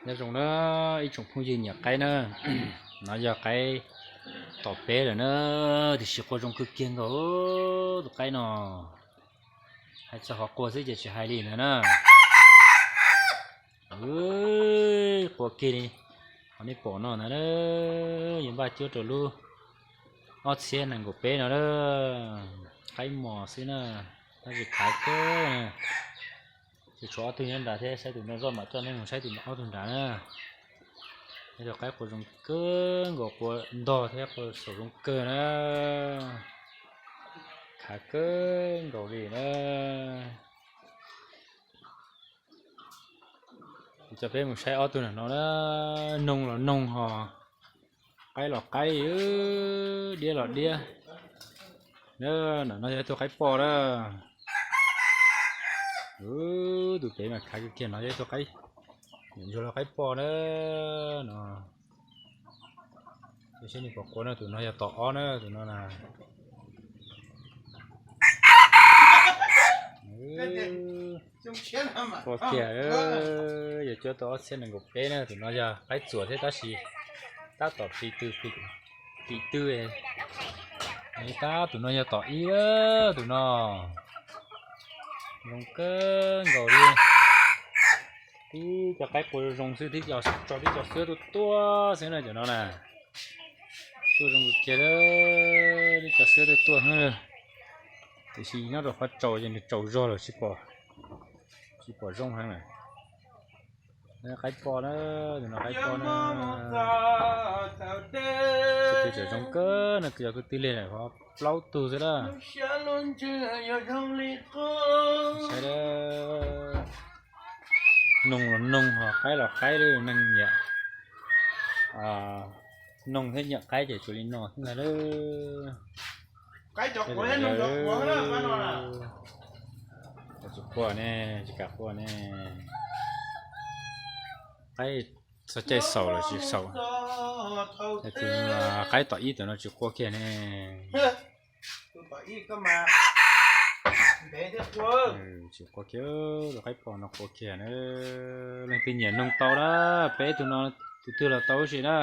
Nyob zoo na ib tsoom phooj ywg nyiam qaib na, no yog qaib tom peb lawm na, tiam sis qua zoo kawg kiag nkaus tus qaib no. Hais txog qhov qua xwb ces tsis hais li ntawd na. Qua kiag li, qhov nej pom no ntag, yuav npaj cuab rau lub ob txhiab nees nkaum peb no na. Qaib mos xwb na, tab sis khav kawg. Tsis tshuav ob tug nyob nrad thiab, saib tus no zoj mam coj nej mus saib tus ob tug nrad na. Yog qaib qua zoo kawg nkaus, qua ntog thiab qua saum zoo kawg na. Khav kawg nkaus li na. Coj peb mus saib ob tug no na, noog los noog ho, qaib los qaib, diab los diab. Ntawm no yog ib tug qaib poj na. Tus pem mas khav kiag kiag no yog ib tug qaib, ntsuag los qaib poj na no. Saib nws pom qua na, tus no yog tom ob na, tus no na. Qua kiag, yog cuab tau ob txhiab nees nkaum peb na, tus no yog qaib txuas thiab tab sis tab tom pim twg, pim twg. Tab tus no yog tom ib, tus no zoo kawg nkaus li. Tib cov qaib qua zoo xwb, tib co tso tib co xwab tuaj tuaj xwb na cov no na. Tuaj zoo kiag, tib co xwab tuaj tuaj xwb. Tiam sis nyob rau qhov tsaus ces nws tsaus zog lawm, tsis pom zoo heev lawm. Qaib poj na, tus no qaib poj na. Tus twg tseem zoo kawg no, yog kwv tij li lawm ho plaub tug xwb na. Saib, noog los noog ho qaib los qaib, neeg nyiam noog thiab nyiam qaib ces tsuas li no xwb ntag. Tsis qua ne, tsis kam qua ne. Qaib txog caij xaus los tsis xaus. Tus qaib tom ib tus no tsis qua kiag ne. Tsis qua kiag, tus qaib poj no qua kiag na. Leej twg nyiam noog tau na, peb tus no tus twg los tau tab sis na.